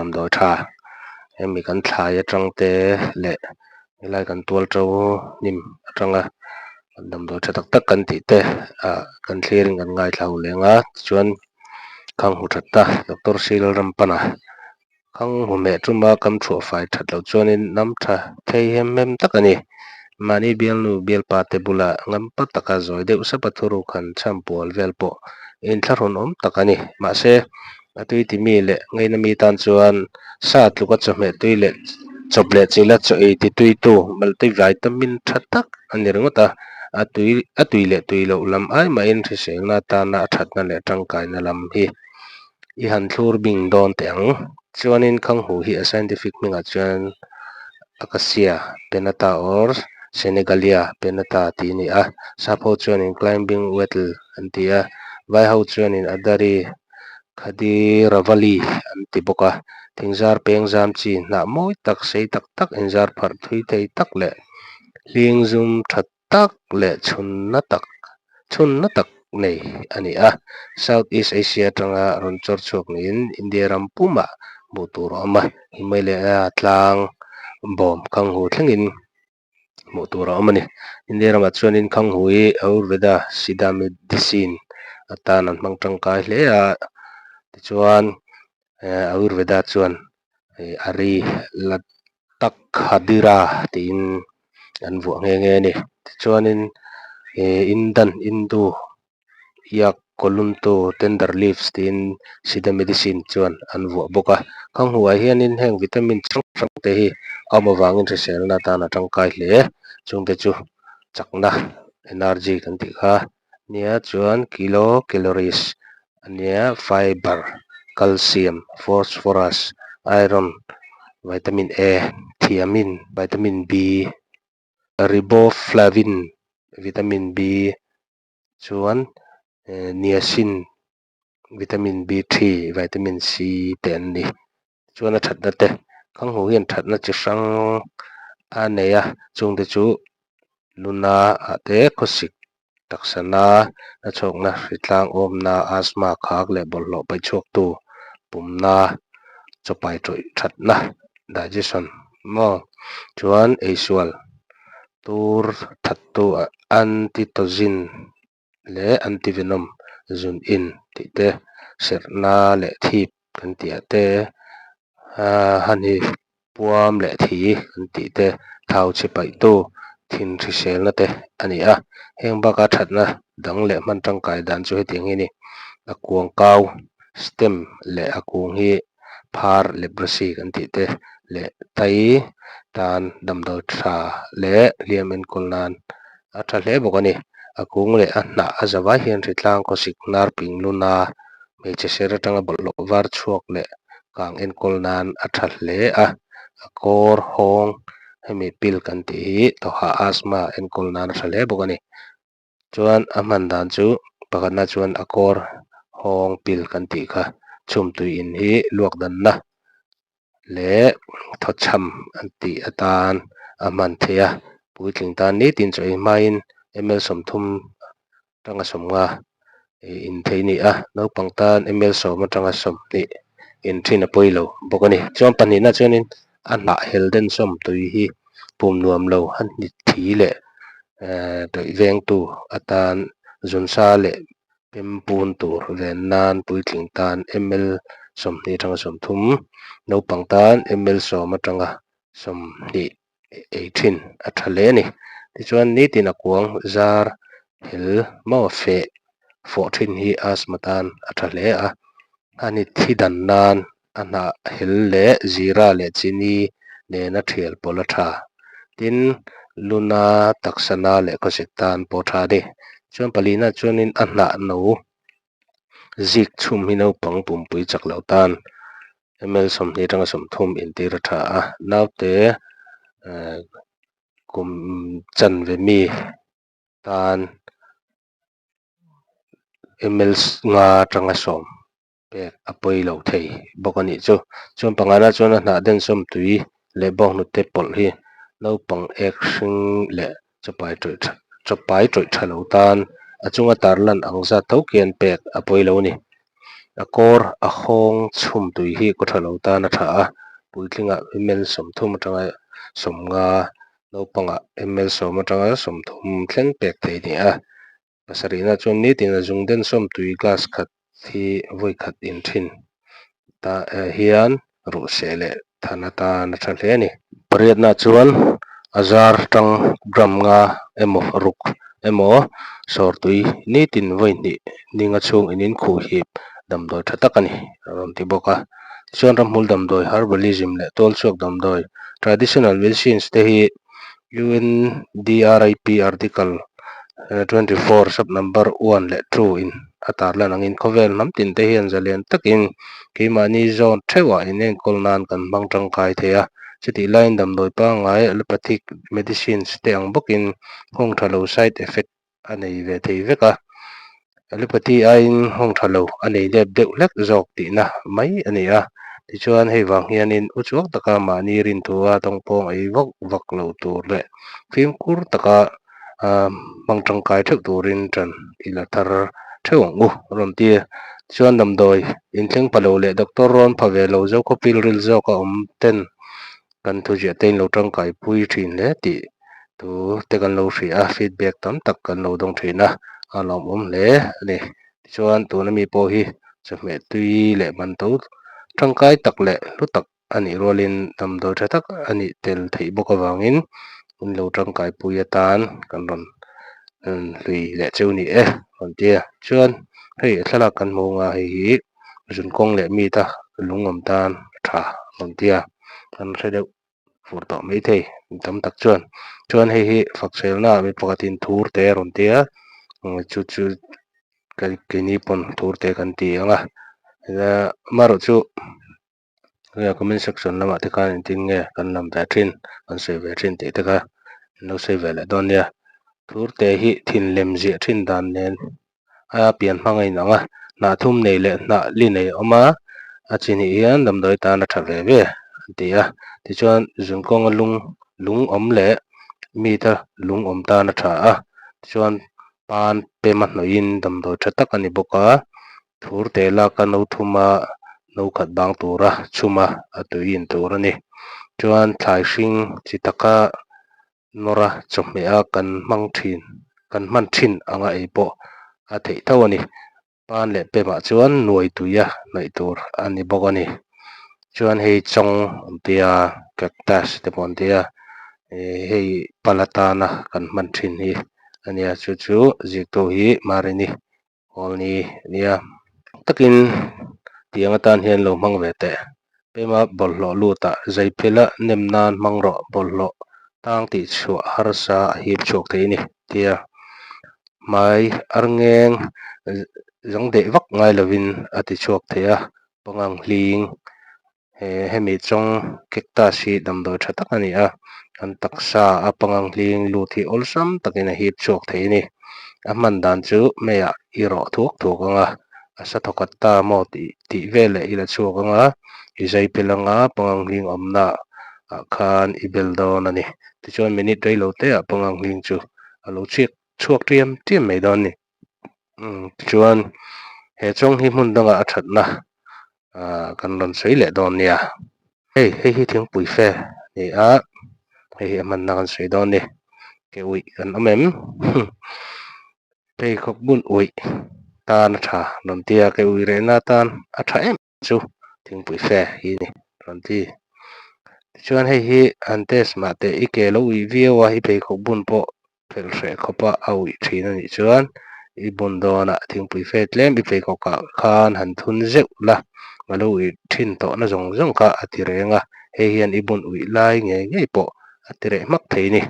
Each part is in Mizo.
damdawi tha hemi kan thlai atang te leh helai kan tual to hnim atanga damdawi tha tak tak kan tih te ah kan thlir in kan ngaithla ho leng a tichuan khang hmu that ta doctor Sil Rampana Khang hmuhmeh tuma kam thuah fai that loh chuanin nam tha thei hem hem tak a ni. Mahni bialnu bialpa te bula ngampa taka zawi deuh sapa thuruk han chham pual vel pawh inthlahrun awm tak a ni. Mahse, a tui ti mi leh ngaina mi tan chuan sa tluka chawhmeh tui leh chawp leh chila chaw ei ti tuitu multivitamin tha tak a ni ringawt a. A tui a tui leh tui loh lam ai mahin hriselna atana a thatna leh tangkaina lam hi I han thlur bing dawn teh ang. Chuanin Khanghu hi a scientific hmingah chuan Acacia pennata or Senegalia pennata tih a ni a. Sap ho chuanin climbing wattle an ti a, vai ho chuanin Adari Khadiravali an ti bawk a. Thingzar peng zam chi hnah mawi tak, sei tak tak, inzar pharh thui thei tak leh hling zum tha tak leh chhunna tak chhunna tak nei a ni a. South East Asia atanga rawn chawr chhuak niin India ram pumah hmuh tur a awm a, Himalaya tlang bawm Khanghu thlengin hmuh tur a awm a ni. India ramah chuanin Khanghu hi Ayurveda Siddha medicine atan an hmang tangkai hle a, tichuan Ayurveda chuan Ari Latakhadira tiin an vuah nghe nghe a ni. Tichuanin Indan Indu Yak Koluntu Tender Leaves tiin Siddha Medicine chuan an vuah bawk a. Khang hnuaiah hianin heng vitamin chi hrang hrang te hi a awm avangin hriselna atan a tangkai hle. Chungte chu chakna, energy, kan tih kha nia chuan kilo calories a nia fiber, calcium, phosphorus, iron, vitamin A, thiamine, vitamin B, riboflavin, vitamin B chuan niacin, vitamin B3, vitamin C te an ni. Chuan a thatna te Khanghu hian thatna chi hrang a nei a, chungte chu luna ah te khawsik taksana nachhawkna hritlang awmna asthma khak leh bawlhhlawh paihchhuaktu pumna chawpai tawih thatna digestion maw chuan eisual tur thattu antitoxin leh antivenom zun in tih te serhna leh thip kan tih ah te hani puam leh thi kan tih te thau chhe paih tu thin hriselna te a ni a heng baka thatna dang leh hman tangkai dan chu hetiang hi a ni a kuang kau stem leh a kung hi phar leprosy kan tih te leh tai tan damdawi tha leh hliam enkawl nan a tha hle bawk a ni. A kung leh a hnah a za vai hian hritlang khawsik hnar ping luna hmeichhe ser atanga bawlhhlawh var chhuak leh kang enkawl nan a tha hle a. A kawr hawng hemi pil kan tih hi tawha asthma enkawl nan a tha hle bawk a ni. Chuan a hman dan chu pakhatna chuan a kawr hawng pil kan tih kha chhum tui in hi luak danna leh thawchham an tih atan a hman theih a, puitling tan nitin chaw ei hmain ml 30 atanga 50 in thei a ni a, naupang tan ml 10 atanga 20 in thin a pawi lo bawk a ni. Chuan pahnihna chuanin a hnah hel den sawm tui hi pum nuam lo a hni thi leh tawih vengtu atan zunsa leh Pempun tur ven nan puitling tan ml 20 atanga 30, naupang tan ml 10 atanga 20 ei thin a tha hle a ni. Tichuan nitin a kuang zar hel maw feh fawh thin hi asthma tan a tha hle a, a ni thi dan nan a hnah hel leh zira leh chini nena thial pawlh a tha. Tin, luna taksana leh khawsik tan pawh a tha a ni. Chuan palina chuanin a hnah no zik chhum hi naupang pumpui chak loh tan ml 20 atanga 30 intir a tha a. Naute kum chanve mi tan ml nga atanga 10 pek a pawi lo thei bawk a nih chu. Chuan pangana chuan a hnah densawm tui leh bawnghnute pawlh hi naupang ek hring leh chawpai tawih tha chawpai tawih tha lo tan a chunga tarlan ang zat tho khian pek a pawi lo a ni. A kawr a hawng chhum tui hi kawthalo tan a tha a, puitlingah ml 30 atanga 50, naupangah ml 10 atanga 30 thleng pek theih a ni a. Pasarihna chuan nitin a zung densawm tui glass khat hi vawi khat in thin ta hian ruhseh leh than atan a tha hle a ni. Pariatna chuan a zar tang gram nga emaw ruk emaw sawr tui nitin vawi hnih ninga chhung in inkhuh hip damdawi tha tak a ni a rawn ti bawk a. Tichuan ramhmul damdawi herbalism leh tualchhuak damdawi traditional medicines te hi UNDRIP Article 24 sub number 1 leh 2 in a tarlan angin khawvel hnam tin te hian zalian takin keimahni zawn theuhah inenkawl nan kan hmang tangkai thei a. Chutih laiin damdawi pangngai allopathic medicines te ang bawkin nghawng tha lo side effect a nei ve thei vek a. Allopathy aiin nghawng tha lo a nei nep deuh hlek zawk tihna mai a ni a. Tichuan hei vang hianin uchuak taka mahni rinthua tawngpawng ei vak vak lo tur leh fimkhur taka hmang tangkai theuh turin tan i la thar theuh ang u a rawn ti a. Tichuan damdawi inthleng pha lo leh doctor rawn pha ve lo zo khawpil ril zawk a awm ten kan thuziah te in lo tangkai pui thin hle tih thu te kan lo hria a, feedback tam tak kan lo dawng thin a, a lawmawm hle a ni. Tichuan tuna mi pawh hi chawhmeh tui leh man to tangkai tak leh hlu tak a nih rualin damdawi tha tak a nih tel theih bawk avangin in lo tangkai pui atan kan rawn hlui leh cheu ni e rawn ti a. Chuan hei thlalak kan hmu anga hei hi zunkawng leh meat a lungawm tan a tha rawn ti a, kan hre deuh fur tawh mai thei mi tam tak chuan. Chuan hei hi fakselna ah mi pakhatin thur te a rawn ti a chu chu keini pawn thur te kan ti ang a amaherawh chu. Comment section lamah te khan engtin nge kan lam ve thin kan sawi ve thin tih te kha an lo sawi ve leh dawn nia. Thurte hi thin lem ziah thin dan nen a pian hmang a inang a, hnah thum nei leh hnah li nei a awm a, a chi hnih hian damdawi tan a tha ve ve an ti a. Tichuan zunkawnga lung lung awm leh mita lung awm tan a tha a, tichuan pan pema hnawhin damdawi tha tak a ni bawk a. Thurte laka no thuma no khat bang tura chhuma a tui in tur a ni. Chuan thlai hring chi taka nawra chawhmeh a kan hmang thin kan hman thin anga ei pawh a theih tho a ni. Pan leh pemah chuan nuai tuia hnaih tur a ni bawk a ni. Chuan hei chawng an tia cactus te pawh an tia hei pal atana kan hman thin hi a nia chu chu ziktu hi Marini. Kawlni nia takin tiang atan hian lo hmang ve teh. Pema bawlhhlawh lutah zaiphila nem nan hmang rawh bawlhhlawh tang tih chhuah harsa a hip chhuak thei a ni tia hmai arngeng zang deh vak ngai lovin a ti chhuak thei a, pangang hling He hemi chawng cactus hi damdawi tha tak a ni a, kan taksa a pangang hling lut hi awlsam takin a hip chhuak thei a ni. A hman dan chu meiah i rawh thuak thuak ang a, a sa thawkhat ta maw tih tih veleh i la chhuak ang a, i zai pel ang a, pangang hling awmna ah khan i bel dawn a ni. Tichuan minute reilo te ah pangang hling chu a lo chhiak chhuak tiam tiam mai dawn a ni. Tichuan he chawng hi hmun dangah a thatna ah kan rawn sawi leh dawn nia. Hei hei hi thingpui fe a ni a, hei hi a hmanna kan sawi dawn a ni. Ke uih kan awm em? Pheikhawk bun uih tan a tha rawn ti a, ke uih rehna atan a tha em. chu thingpui fe hi a ni rawn ti. Tichuan hei hi han test mah teh i ke lo uih viau a i pheikhawk bun pawh phelh hreh khawp a a uih thin a nih chuan i bun dawnah thingpui fe tlem i pheikhawk ah khan han thun zeuh la a lo uih thin tawh na zawng zawng kha a ti reng a, hei hian i bun uih lai ngei ngei pawh a ti reh hmak thei a ni.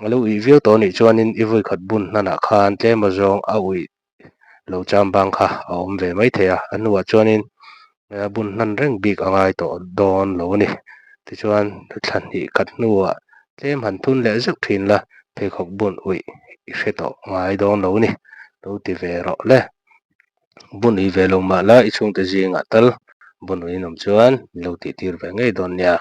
A lo uih viau tawh a nih chuanin i vawikhat bun hmanah khan tlem azawng a uih lo cham bang kha a awm ve mai thei a, a hnuah chuanin a bun hnan reng bik a ngai tawh dawn lo a ni. Tichuan thla hnih khat hnuah tlem han thun leh zeuh thin la, pheikhawk bun uih i hre tawh ngai dawn lo a ni, lo ti ve rawh le. Bun uih ve lo mah la i chhungte zingah tal bun uih in awm chuan min lo tih tir ve ngei dawn nia.